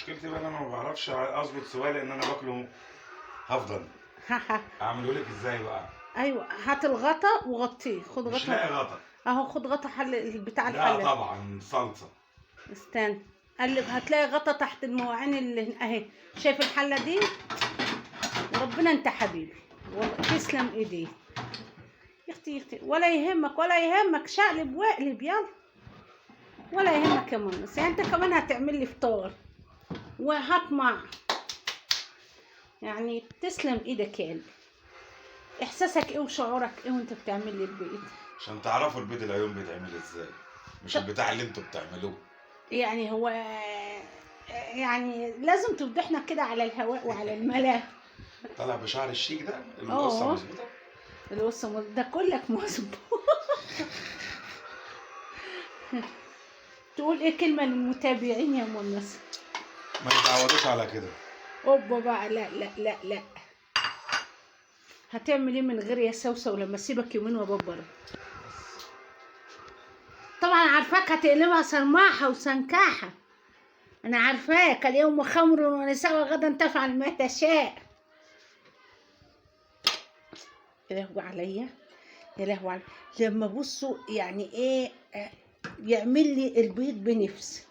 مشكلتي بقى ان انا ما بعرفش اظبط سواها، لان انا باكله هفضل. اعمله لك ازاي بقى؟ ايوه هات الغطا وغطيه. خد غطا. مش لاقي غطا. اهو خد غطا حل بتاع الحلة. لا طبعا صلصه. استنى قلب، هتلاقي غطا تحت المواعين اللي اهي. شايف الحلة دي؟ وربنا انت حبيبي والله، تسلم ايديك يا اختي يا اختي. ولا يهمك ولا يهمك، شقلب واقلب يلا، ولا يهمك يا منص. يعني انت كمان هتعمل لي فطار وهطمع يعني. تسلم ايدك يا قلبي. احساسك ايه وشعورك ايه وانت بتعمل لي البيض؟ عشان تعرفوا البيض العيون بيتعمل ازاي، مش البتاع اللي انتوا بتعملوه. يعني هو يعني لازم تفضحنا كده على الهواء وعلى الملا. طالع بشعر الشيك ده القصة مظبوطة. القصة ده كلك مظبوط. تقول ايه كلمة للمتابعين يا منص؟ ما يتعودوش على كده. اوبا بقى، لا لا لا لا. هتعمل ايه من غير يا سوسو لما اسيبك يومين وابقى بره؟ طبعا عارفاك هتقلبها صرماحه وسنكاحه، انا عارفاك. اليوم خمر ونساء وغدا تفعل ما تشاء. يا لهوي عليا يا لهوي عليا لما بصوا يعني ايه يعمل لي البيض بنفس.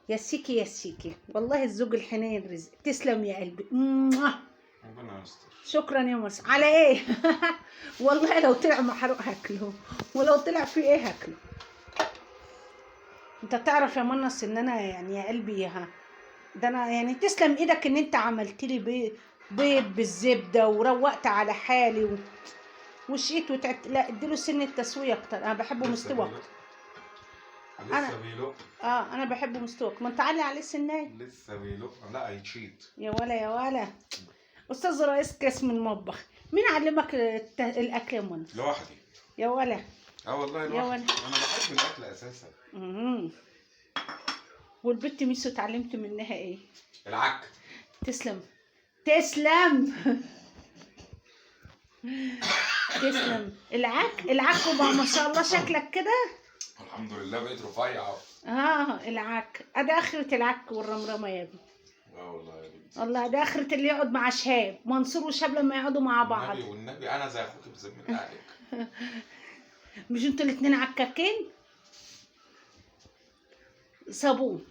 يا سيكي يا سيكي والله الزوج الحنين رزق. تسلم يا قلبي. ربنا يستر. شكرا يا مصر. على ايه؟ والله لو طلع محروق هاكله، ولو طلع فيه ايه هاكله. انت تعرف يا منص ان انا يعني يا قلبي ها ده انا يعني تسلم ايدك ان انت عملت لي بيض بالزبده وروقت على حالي وشقيت وتعبت. لا اديله سن التسوية اكتر، انا بحبه مستوى اكتر. لسه بيلق. انا بحبه مستوى. ما انت علي عليه سنايه. لسه بيلق. لا هيتشيط. يا ولا يا ولا. استاذ رئيس قسم المطبخ، مين علمك الاكل يا منى؟ لوحدي. يا ولا. والله لوحدي. انا بحب الاكل اساسا. والبت ميسو اتعلمت منها ايه؟ العك. تسلم تسلم. تسلم. العك العك ما شاء الله شكلك كده. الحمد لله بقيت رفيع. العك ادي اخرة العك والرمرمه يا ابني. والله يا بنتي والله ده اخرة اللي يقعد مع شهاب منصور وشهاب لما يقعدوا مع بعض. والنبي والنبي انا زي اخوك بذمة عليك. مش انتوا الاتنين عكاكين؟ صابون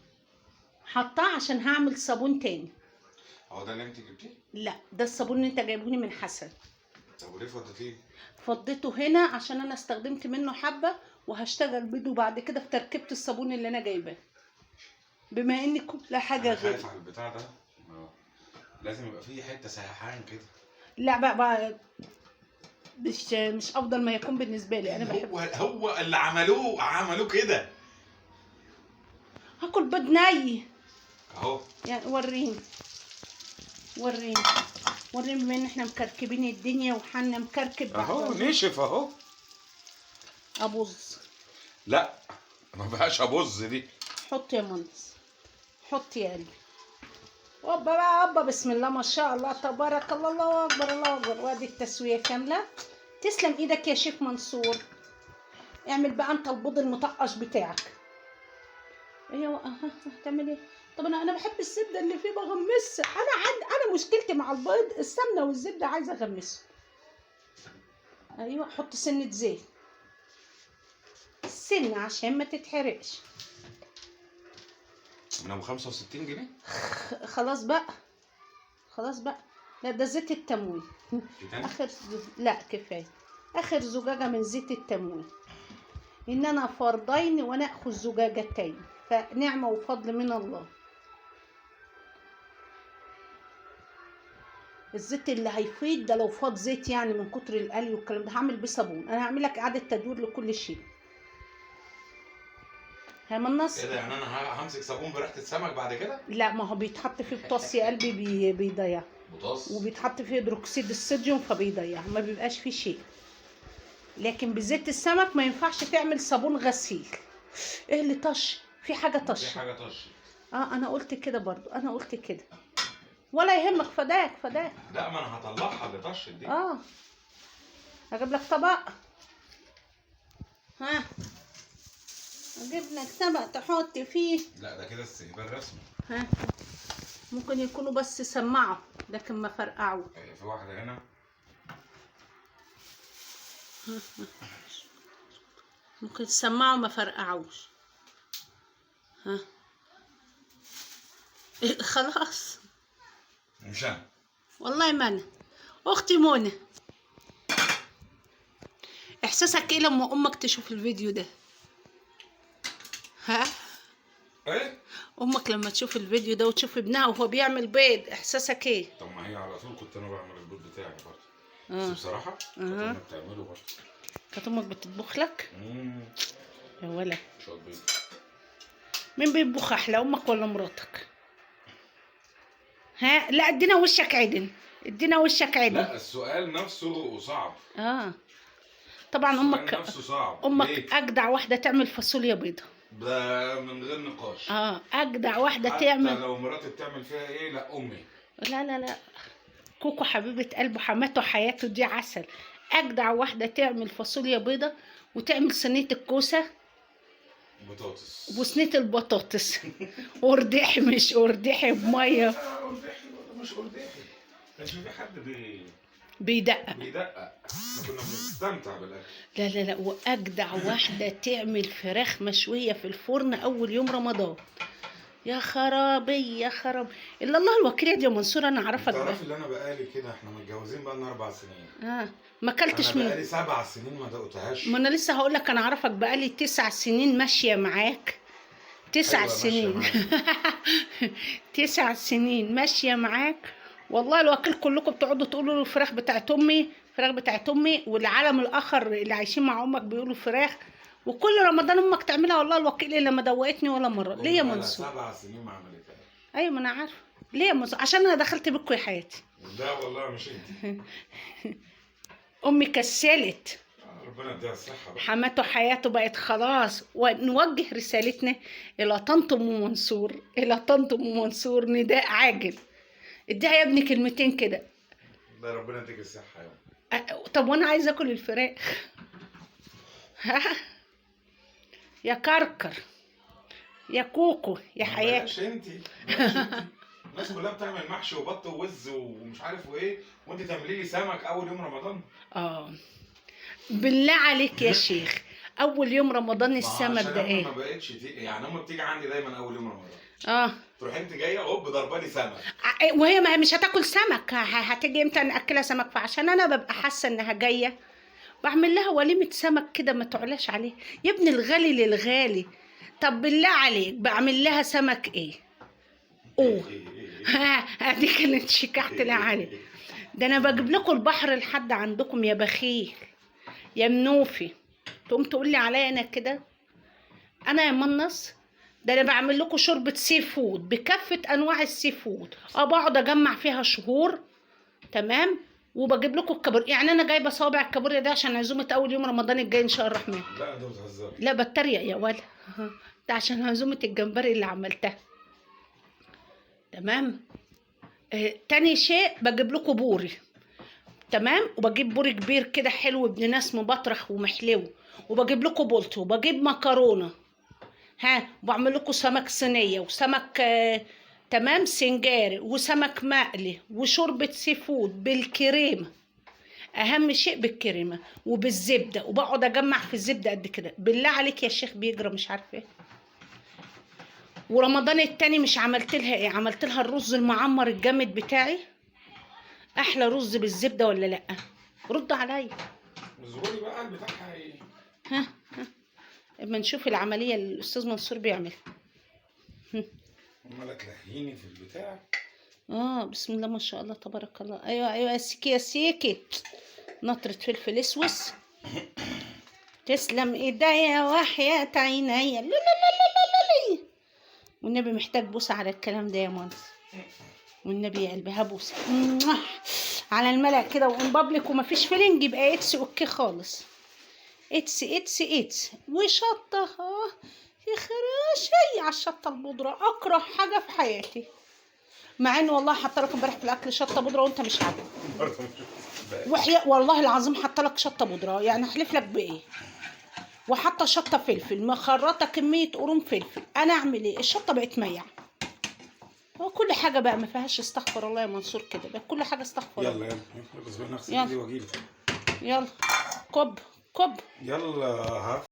حطاه عشان هعمل صابون تاني. هو ده اللي انت جبتيه؟ لا ده الصابون اللي انت جايبهوني من حسن. طب وليه فضيتيه؟ فضيته هنا عشان انا استخدمت منه حبه وهشتغل بيه بعد كده في تركيبه الصابون اللي انا جايباه. بما ان كل حاجة غير. خايف على البتاع ده، لازم يبقى فيه حتة سيحان كده. لا بقى مش افضل ما يكون بالنسبة لي. انا بحب هو اللي عملوه كده. هاكل بيض ني اهو. يعني وريني وريني وريني، بما ان احنا مكركبين الدنيا وحنا مكركب اهو نشف اهو. ابوظ. لا ما بقاش ابوظ دي. حط يا منص، حط يا قلبي. اوبا بقى اوبا، بسم الله ما شاء الله تبارك الله، الله اكبر الله اكبر. وادي التسوية كاملة. تسلم ايدك يا شيف منصور. اعمل بقى انت البيض المطقش بتاعك. ايوه هتعمل ايه؟ طب انا بحب الزبدة اللي فيه بغمسها. انا مشكلتي مع البيض السمنة والزبده، عايزه اغمسه. ايوه حط سنة زيت، سنة عشان ما تتحرقش. من ابو 65 جنيه. خلاص بقى خلاص بقى. لا ده زيت التموين. اخر لا كفاية. اخر زجاجة من زيت التموين. اننا فردين وناخذ زجاجتين، فنعمة وفضل من الله. الزيت اللي هيفيض ده لو فاض زيت يعني من كتر القلي والكلام ده هعمل بيه صابون. انا هعمل لك اعاده تدوير لكل شيء. ها منص ايه ده؟ يعني انا همسك صابون بريحه السمك بعد كده؟ لا ما هو بيتحط فيه بوتاس يا قلبي، بيضيع بوتاس، وبيتحط فيه هيدروكسيد الصوديوم فبيضيع، ما بيبقاش فيه شيء. لكن بزيت السمك ما ينفعش تعمل صابون غسيل. ايه اللي طش؟ في حاجة طش، في حاجة طش. انا قلت كده برضو، انا قلت كده. ولا يهمك، فداك فداك. لا ما انا هطلعها اللي طشت دي. اجيب لك طبق. ها اجيب لك طبق تحط فيه. لا ده كده استهبال رسمي. ها ممكن يكونوا بس سمعوا لكن ما فرقعوا. في واحدة هنا ممكن سمعوا ما فرقعوش. ها خلاص مش انا والله ما انا. اختي منى، احساسك ايه لما امك تشوف الفيديو ده؟ ها ايه؟ امك لما تشوف الفيديو ده وتشوف ابنها وهو بيعمل بيض، احساسك ايه؟ طب ما هي على طول كنت انا بعمل البيض بتاعي برضه. بس بصراحة كانت امي بتعمله برضه. كانت امك بتطبخ لك؟ يا ولا شوية بيض. مين بيطبخ احلى، امك ولا مراتك؟ ها لا ادينا وشك عدل، ادينا وشك عدل. لا السؤال نفسه صعب. طبعا امك نفسه صعب. امك ليه؟ اجدع واحدة تعمل فاصوليا بيضة ده من غير نقاش. اجدع واحدة تعمل. حتى لو مراتي بتعمل فيها ايه، لا امي. لا لا لا، كوكو حبيبه قلبه، حماته حياته دي عسل. اجدع واحدة تعمل فاصوليا بيضة وتعمل صينية الكوسه بطاطس وصينيه البطاطس. قرداحي مش قرداحي بميه. قرداحي ولا مش قرداحي، كانش في حد بيدقق. احنا كنا بنستمتع بالاكل. لا لا لا، واجدع واحدة تعمل فراخ مشوية في الفرن اول يوم رمضان. يا خرابي يا خراب، الا الله الوكيل يا منصور انا اعرفك. تعرفي اللي انا بقالي كده، احنا متجوزين بقالنا 4 سنين. ما اكلتش من بقالي 7 سنين ما دقتهاش. ما انا لسه هقول لك، انا اعرفك بقالي 9 سنين ماشية معاك. 9 أيوة سنين. 9 سنين ماشية معاك والله الوكيل. كلكم بتقعدوا تقولوا الفراخ بتاعت امي، فراخ بتاعت امي، والعالم الاخر اللي عايشين مع امك بيقولوا فراخ، وكل رمضان امك تعملها. والله الوكيل الا ما دوقتني ولا مرة. ليه يا منصور؟ 7 سنين ما عملتهاش. ايوه ما انا عارفه ليه يا منصور، عشان انا دخلت بيكوا يا حياتي. لا والله مش انت. امي كسلت، ربنا يديها الصحة بقى. حماته حياته بقت خلاص. ونوجه رسالتنا الى طنط ام منصور، الى طنط ام منصور، نداء عاجل. اديها يا ابني كلمتين كده. لا ربنا يديك الصحة يا ام. طب وانا عايزه اكل الفراخ. ها يا كركر يا كوكو يا حياتي. بلاش انتي، الناس كلها بتعمل محشي وبط ووز ومش عارف وايه، وانت تعملي لي سمك اول يوم رمضان. بالله عليك يا شيخ، اول يوم رمضان السمك ده ايه؟ ما بقتش يعني امي بتيجي عندي دايما اول يوم رمضان. تروح انت جاية هوب ضربه لي سمك، وهي ما مش هتاكل سمك. هتيجي امتى ناكلها سمك؟ فعشان انا ببقى حاسه انها جاية بعمل لها وليمة سمك كده ما تعلاش عليه. يا ابن الغالي للغالي، طب بالله عليك بعمل لها سمك ايه؟ اوه ها اديك اللي انت شكحت لها عليه. ده انا بجيب لكم البحر لحد عندكم يا بخيل يا منوفي، تقوم تقول لي عليا انا كده؟ انا يا منص ده انا بعمل لكم شوربة seafood بكافة انواع ال seafood، بقعد اجمع فيها شهور، تمام، وبجيب لكم الكابوريا. يعني انا جايبه صوابع الكابوريا ده عشان عزومة اول يوم رمضان الجاي ان شاء الرحمن. لا انت بتهزري. لا بتريق يا ولا، ده عشان عزومة الجمبري اللي عملتها. تمام. تاني شيء بجيب لكم بوري، تمام، وبجيب بوري كبير كده حلو ابن ناس مبطرخ ومحلو، وبجيب لكم بولتو، وبجيب مكرونه، ها، وبعمل لكم سمك صينية وسمك تمام سنجاري وسمك مقلي وشوربه seafood بالكريمه، اهم شيء بالكريمه وبالزبده، وبقعد اجمع في الزبدة قد كده. بالله عليك يا شيخ بيجرى مش عارفه ايه. ورمضان التاني مش عملت لها ايه؟ عملت لها الرز المعمر الجامد بتاعي، احلى رز بالزبده ولا لا؟ رد عليا. اصبري بقى بتاعها ايه؟ ها ها اما نشوف العملية اللي الاستاذ منصور بيعملها. عماله تلهيني في البتاع. بسم الله ما شاء الله تبارك الله. ايوه ايوه يا سيكي يا سيكي، نطره فلفل اسود. تسلم ايديا وحياة عينيا. لا لا لا لا لا. والنبي محتاج بوسه على الكلام ده يا مهندس، والنبي يا قلبي هبوسه على الملأ كده و in public ومفيش feeling، يبقى it's okay خالص. it's it's it's وشطه. يا خراشي على الشطه البودره، اكره حاجة في حياتي، مع ان والله حاطه لك امبارح في الاكل شطه بودره وانت مش عارف. وحياة والله العظيم حاطه لك شطه بودره، يعني احلف لك بايه؟ وحاطه شطه فلفل، مخرطه كمية قرون فلفل. انا اعمل ايه؟ الشطه بقت ميعه. هو كل حاجة بقى ما فيهاش استغفر الله يا منصور كده بقى، كل حاجة استغفر الله. يلا يلا يلا، بس بقى نغسل يلا. ايدي واجيلك. يلا كب كب. يلا ها.